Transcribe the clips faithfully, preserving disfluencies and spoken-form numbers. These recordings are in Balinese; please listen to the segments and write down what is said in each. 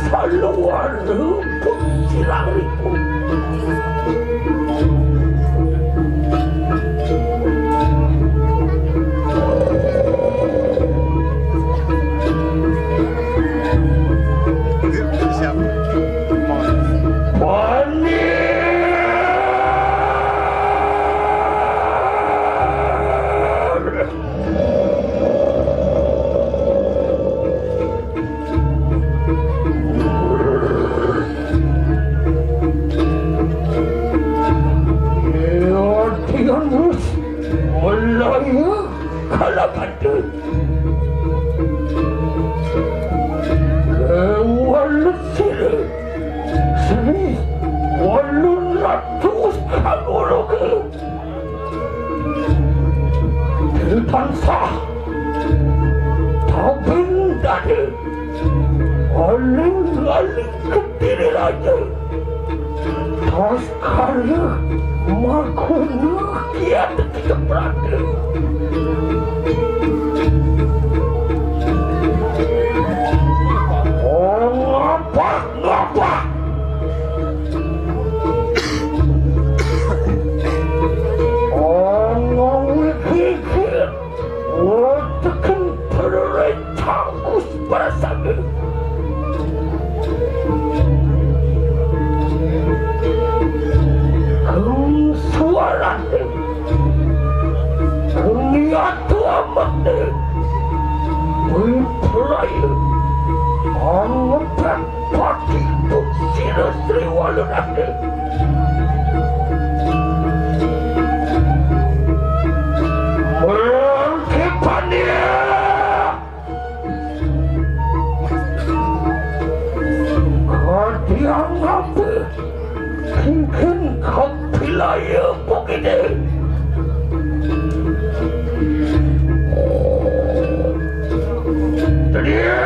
Saluhurna pun sirah ripun. Siap. Mohon. Panir. Tianus, Malaya, Kalabanda. Kewala sira, Sri Walun Ratus Kanguraga. Tansah tabing dada, aling-aling kediri raja. Taskala maguna kiat kita berada. Oh, ngapa, ngapa? Ongong gigir, utekin pereretakus barasanga. Kang suarane, kang niatu amane, wipraya, angetan Pati pun sira Sri Walunata. Merangkepane. Kadiang apa? Kingkin kapilaya bukite. Tedia.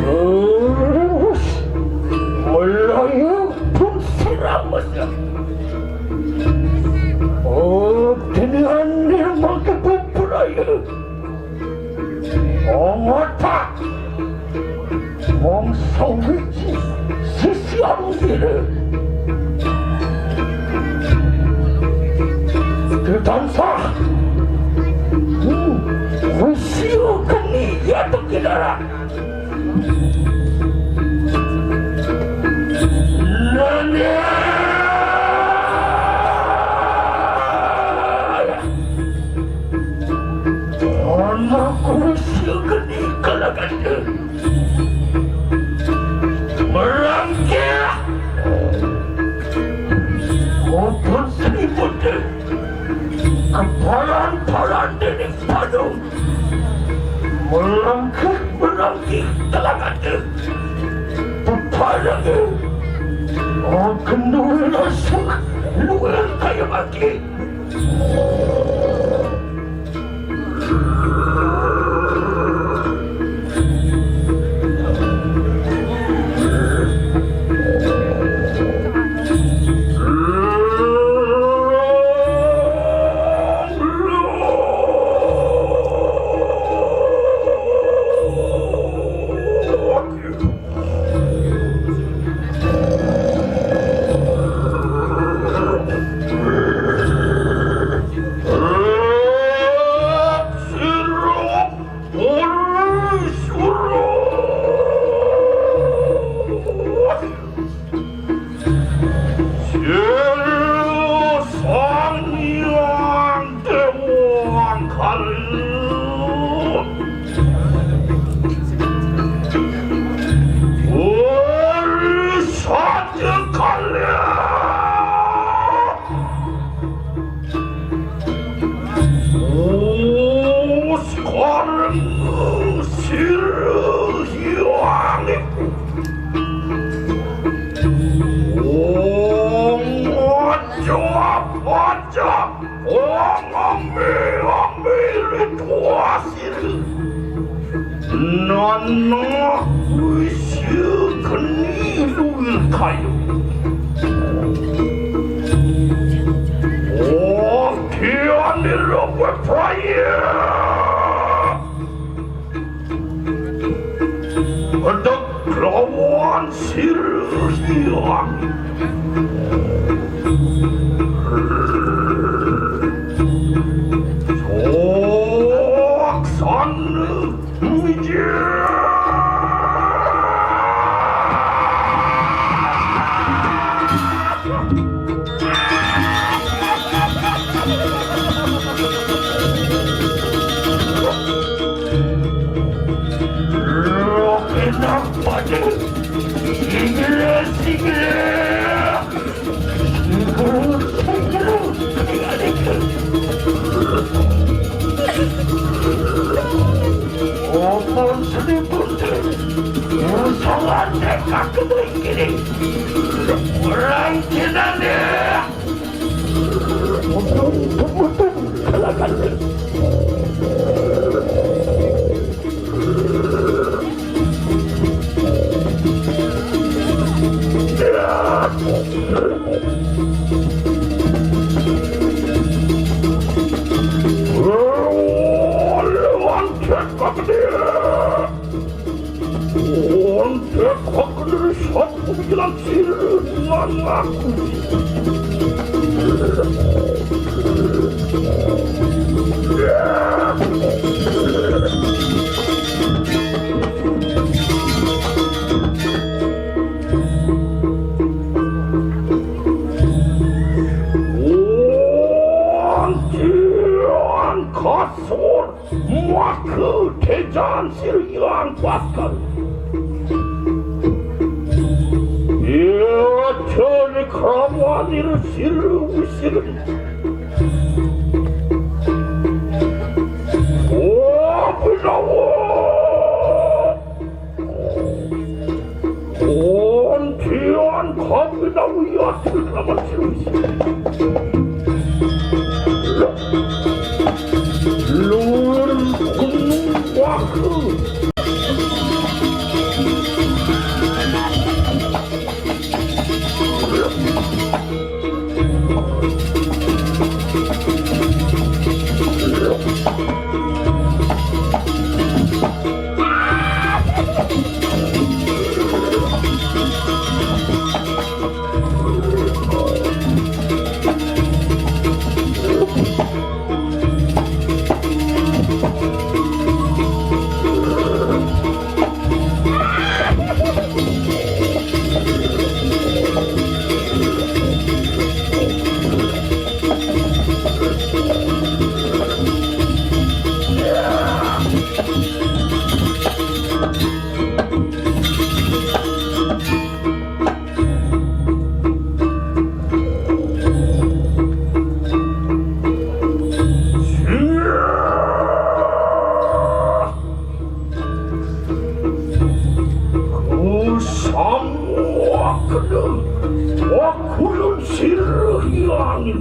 Terus, Malaya pun siramasnya. Oh, dengan nirmata beraya. Oh, ngotak. Wong sawiji sisian dira. Tansah. Hmm. Wis keni ya to kidara. Nanya. Ana kuwi sing geni kalagane. Merangkeh. Kupon seni putih. Kepalan-palan dening padung. Merangkeh-merangkeh kalagane. Pepalange. Oh, kendul rasuk. Luar kaya mati. kayu. Oh, kian dirobe praya. Kedek lawan sirhian. Sok sana. Omong seni putri, usalan nekat kedai kini. Mulai jenane. Untung, untung, untung, kalakan. Kasur, maka tejan sir ilang bakal. Ia cari kerawan ir sir wisir. Oh, benawa. Ontian kapinawiyat lawan Sri. Luhur gunung Waku. Kusamua kena wakulun sirih langit.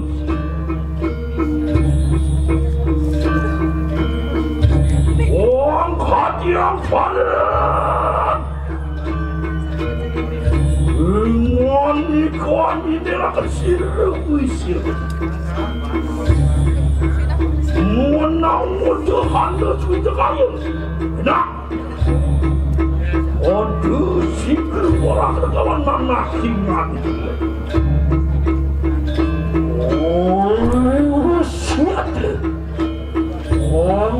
Wong katiang panen. Ingon ikuan indirakan sirih wisir. Menang muda handa suwita kaya. Nak. Aduh, sikil ora kelawan manah kingan. Oh, siat. Oh,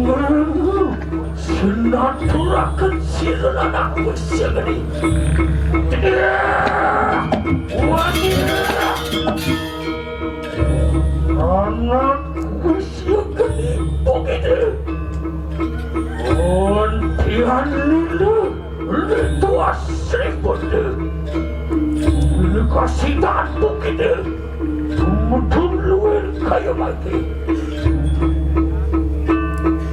senaturaken sira anakku segeni. Wah. Anak usia geni bukite. Ontian lila lituas ribut. Lili kasidan bukite. Tumutun luwir kaya mati.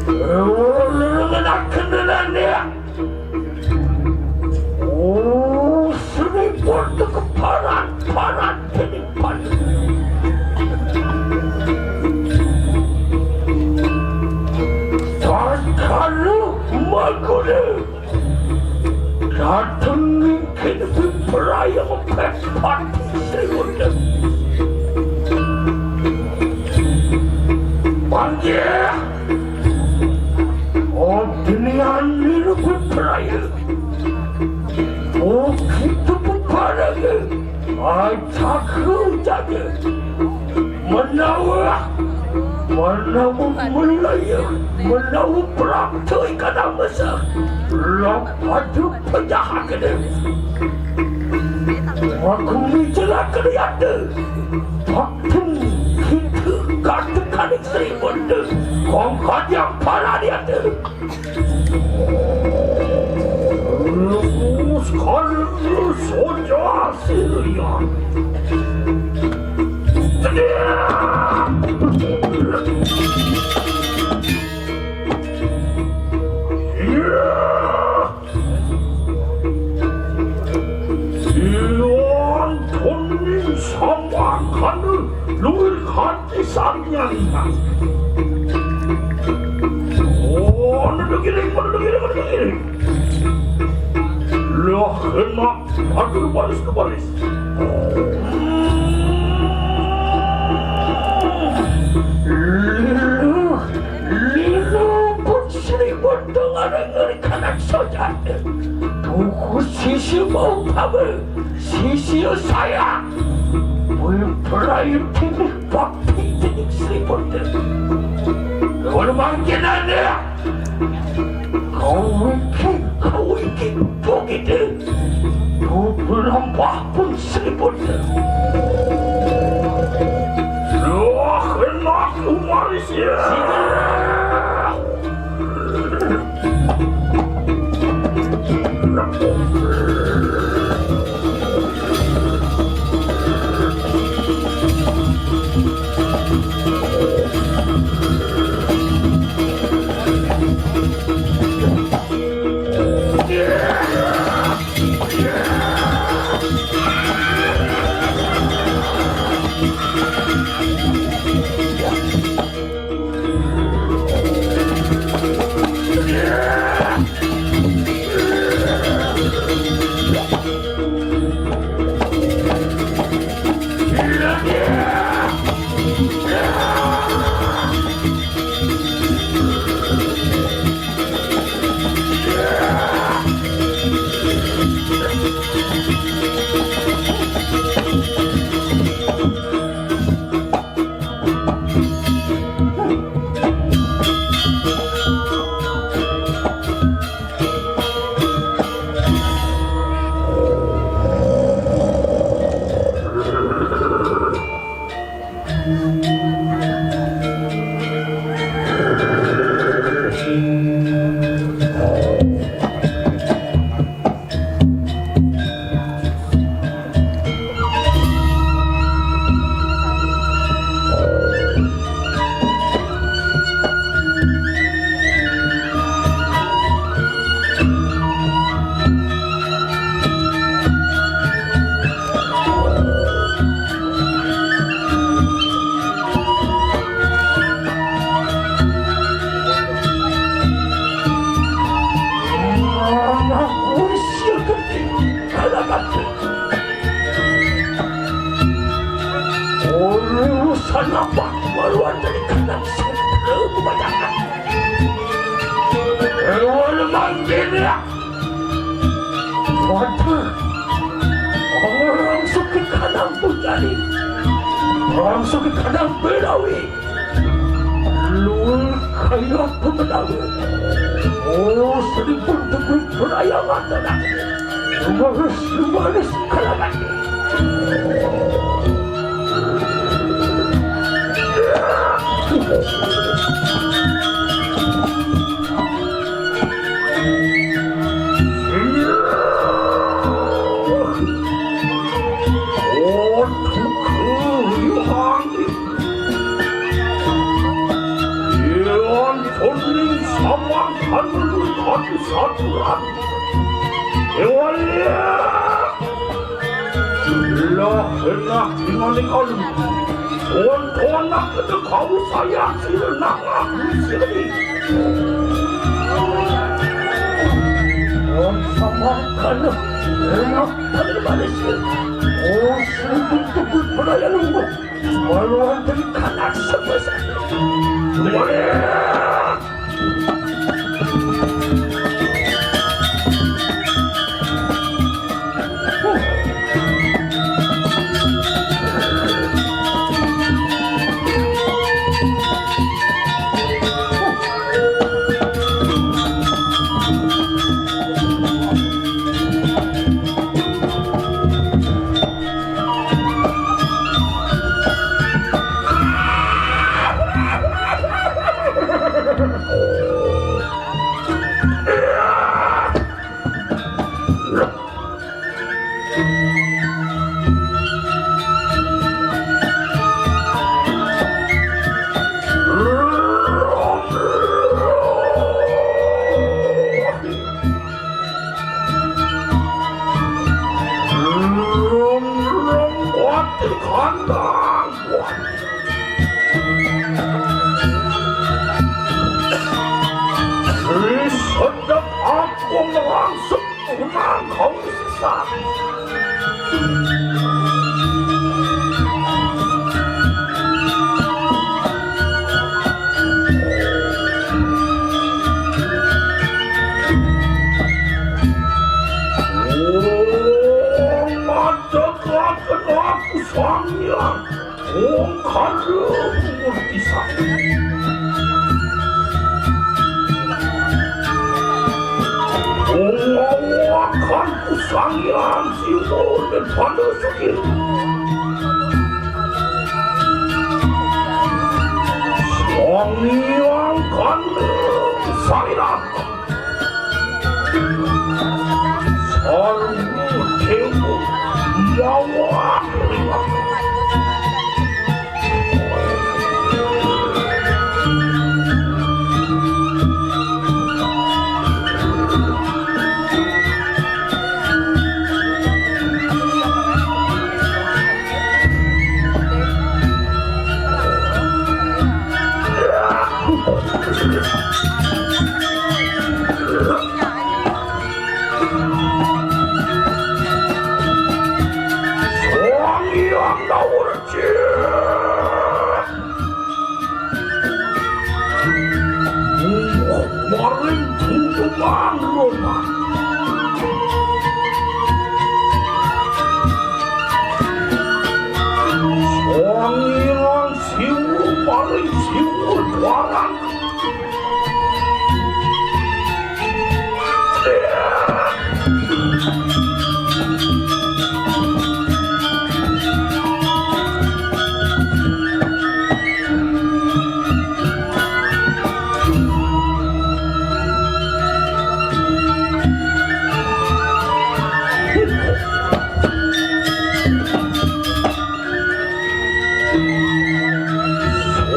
Ewa lelenaken nenane. Oh, seni pun keparan-paran dening Bali. Tatkala maguna dateng ningkin piperaya Pati Sri Buddha. Panggih. Oh, dinian nirupa praya. Oh, kita peparaga. Ajaku jaga. Menawa, menawa melaya, menawa prapta ikana masa, lapadu penjahat kena. Aku ni celaka diata. Bakten kita katakan Sri Benda. Kongkot yang parah diata. Sekali soja Sirian. Iwan Tony sama kanu luir kati saringan. Oh, nada giring, nada giring, nada giring. Lah, kena. Aduh, baris, baris. Liru, liru pun seribu dengar ngeri kanak saja. Tuku sisi mau pamer, sisi saya. Berperayu tinggi bakti tinggi seribu. Kalau makin ada. Kau iki, kau iki, begitu. Beberapa pun seribut. Wah, enak, umaris ya. Anak usia gede, anak gede. Urusan apa keluar dari kandang sebelum kebanyakan? Keluar manggil ya. Waduh. Orang suki kandang bujari. Orang suki kandang berawi. Lul kaya pemenang. Oh, seribu debu perayangan anak. Lumaris, lumaris kalangan. Iwan Tony sama Hanun Tony Saturan. Iwan ya. Lah, enak tinggal di kalu. Tuan-tuan nak kena kau sayang sila nak aku sini. Tuan sama kalu. Enak bener manis. Oh, sungguh-sungguh pelayanmu. Walau hampir kanak semasa. Sedap aku merangsang, merangsang sesat. Oh, mantap, aku sang yang Ong Kandung Murtisa. Ong Awakan Kusangyan Simbol dan Tanda Sakit. Sangyang Kandung Sairan. Sarwa Dewa Mawa. Sang Hyang Daur Cik. Maring Tuntungan Roma. Sang Hyang Siwu maring Siwu Tuaran.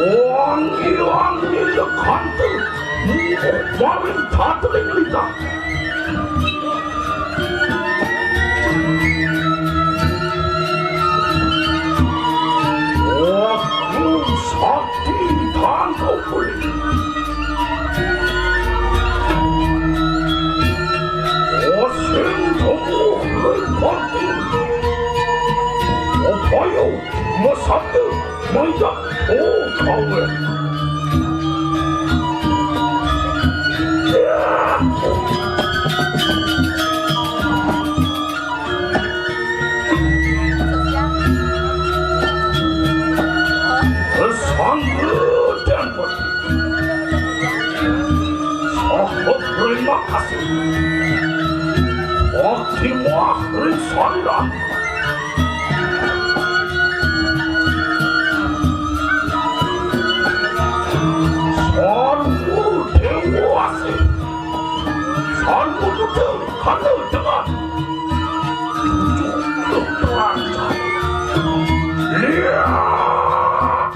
Wong ilang nilekante, maring tatling lita. Aku sakti tanpa kulit. Osin temu lipati. Opayo masatu. Manja, oh, kawe. Sanggup dan Saha terima kasih. Bakti wah ring saliran. Sarwa dewa asih. Sarwa buta kana dengan. Tujuh puluh terang. Lihat.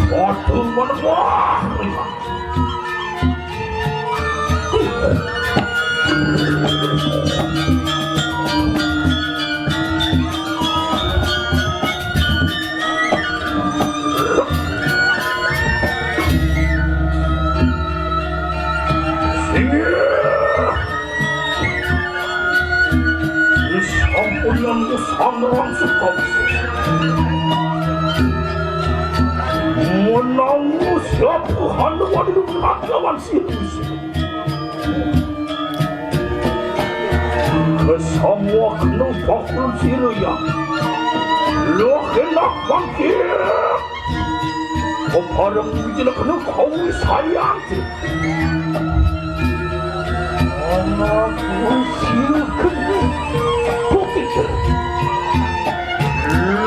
Waduh, menemah. Langsung kau. Menawa siapa hendak wani lumat lawan si Lucy. Kesamua kena bakul sira ya. Loh, hendak bangkit. Kepada kami jenak kena kau sayang. Anak usia kena bukit.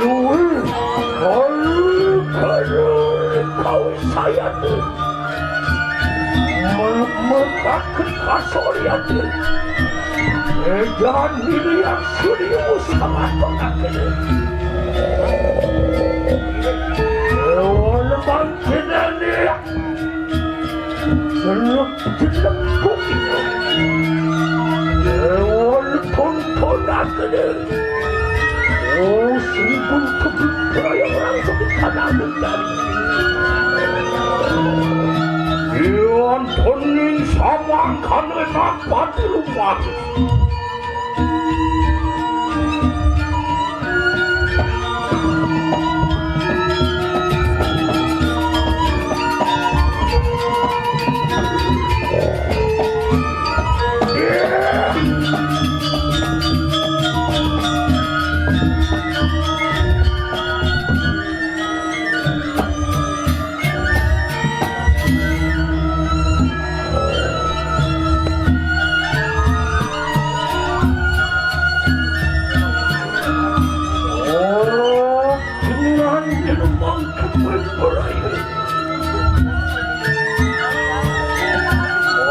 Luar kalu kalu kau sayang. Melekat kasorian. Edan hilian surimu semangat pengakhir. Ewa lemang kenani. Jelek-jelek bukit. Ewa lepon ponakene. Oh, sungguh kebun raya orang sebut tanah bundar. Iwan toning samang kane nampak di rumah. Oh, dengan gelombang kepala berair.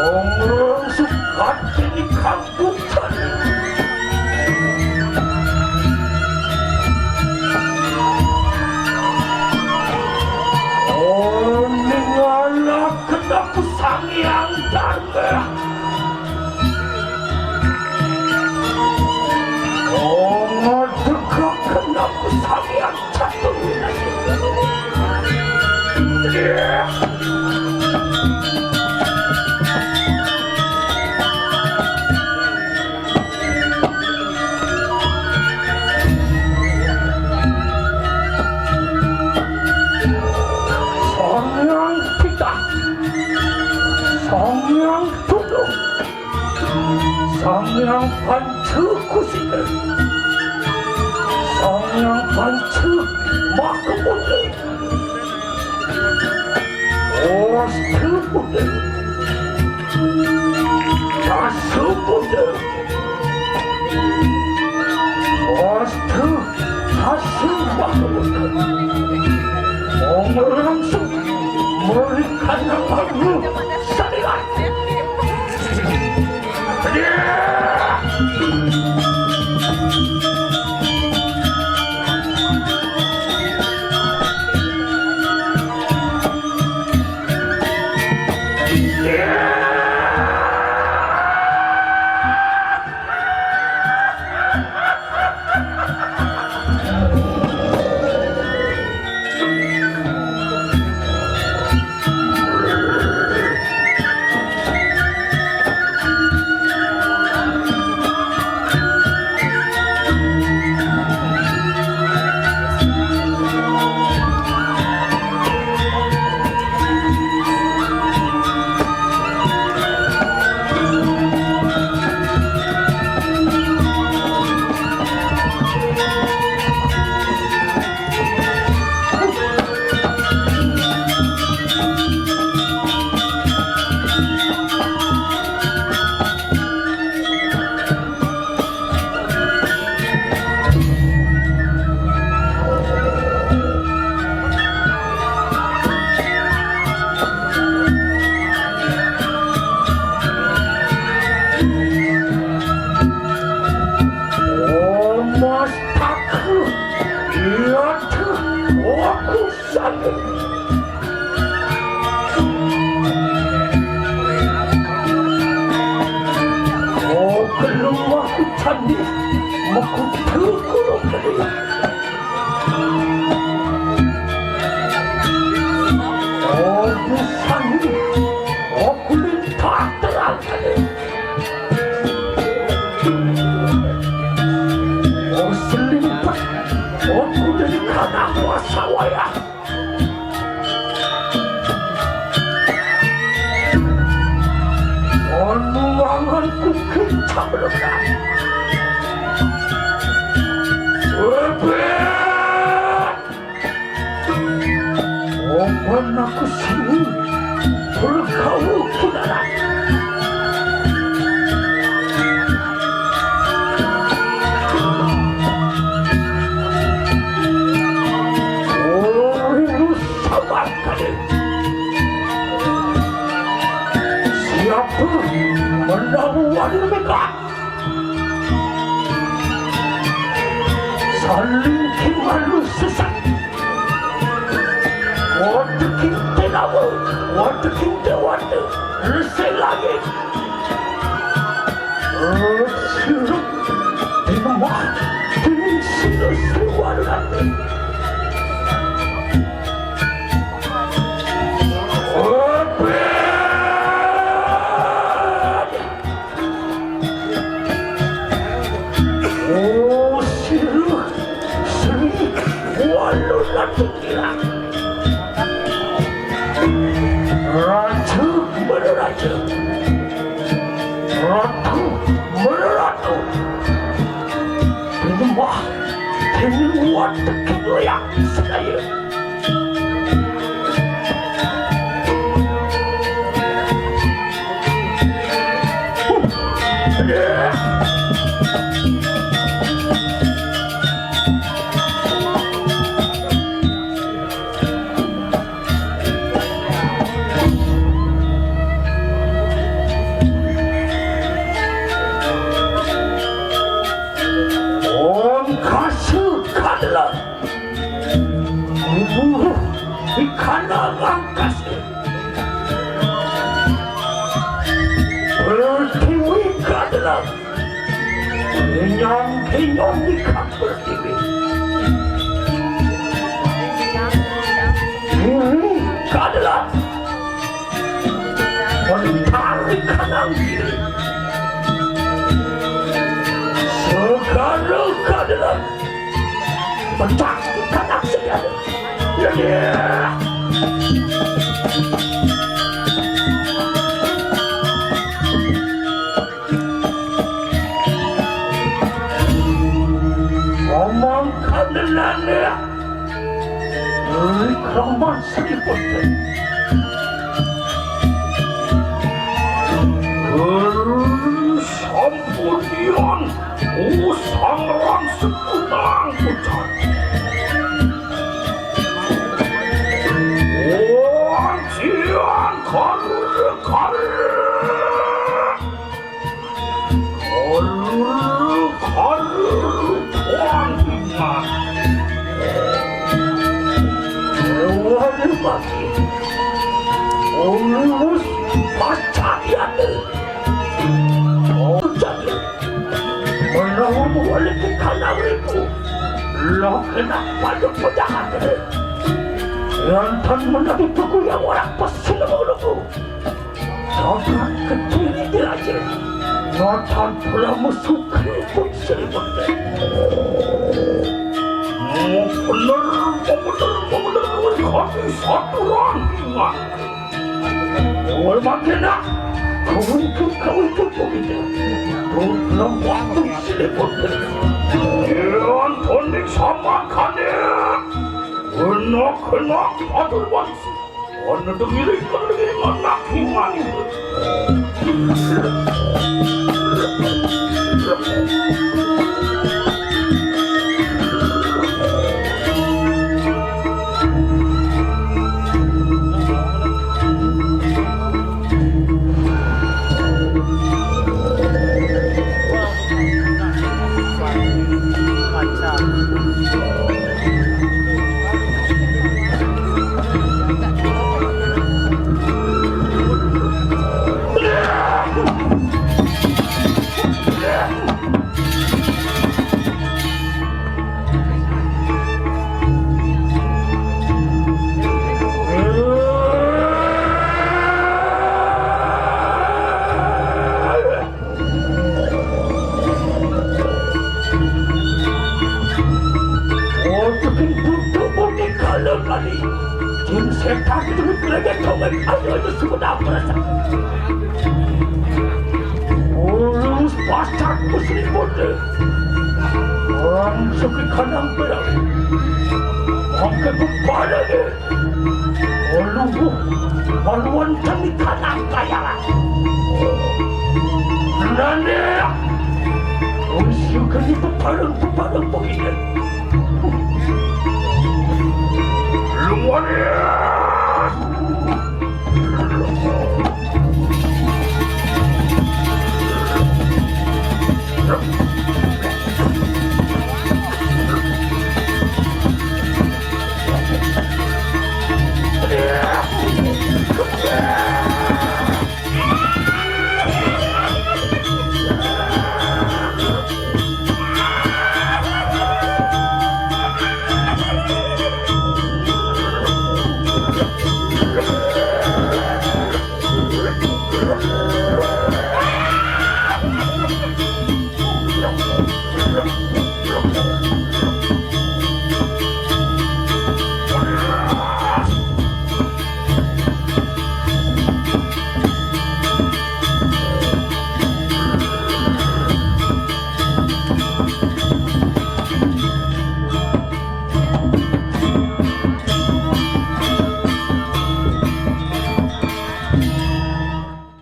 Orang suka ini kampung. Oh, ningalak kenapa Sang Hyang Dharma. Oh, ngadegak kenapa Sang Hyang Catur. Sang Hyang Pitah, Sang Hyang Tulung, Sang Hyang Panca Kusuma, Sang Hyang Panca Maha Mula. Astu Buddha. Astu Buddha. Astu, astu Buddha. Monggo langsung memberikan namamu sarilah. Oh, Mas Taku, iya tuh, aku sana. Oh, keluar aku candi, mekutu kurung kali. Oh, busan, oh, kulit tak terang kali. Oh, selimpat Sawaya. Onuangan ku kencang lelah. Lebih. Opan aku sini bergaul kudarat. Oh, rindu sabar kali. Siapa menawan mereka? Saling kimalu sesat. Waduh kinte nawa, waduh kinte waduh, resik langit. Resik di lemah, di sila sewa. Oh, sira seni walu ratu kirang. Ratu mereraja. Ratu mereratu. Rumah kini watekin loyak sedaya. Om Kasu Kadala. Gumuruh di kana rangkasé. Pertiwi kadelang. Kenyang-kenyong di kang pertiwi. Bumi kadelang. Mentari kanang diri. Segara kadelang. Pecah di kanak segala. Ya, ya. Omong kadelang ya. Ri kraman seni putri. Ri sampunian usang rang sekunang pucat. Wancian karya-karya. Kalulu, kalulu, Tuhan Tuhan. Dewa Dewata. Ulus pacayana. Oh, jadi. Menawa mewali ke kalang ribu. Lo kena pada pejahat. Lantan menawi tuku yang orang pasti lemu-lemu. Sabrak kediri diraja. Natan pula musuh keriput selimut. Bener, bener, bener, bener, kami satu rantingan. Woi, makin nak. Kau itu, kau itu, kau itu. Belum waktu selimut. Yang tonik sama kane. Kena, kena, atur bangsa. Ana demiring-demiring anak iman. Kali, jin setan itu dipelegek kau, ayo, ayo, sudah berasa. Ulus pasar muslim bodoh. Langsung ke kandang perang. Oke, kepala dia. Olubu, oluan kami kandang kaya. Nane, usu kami peparang-peparang begini. Luar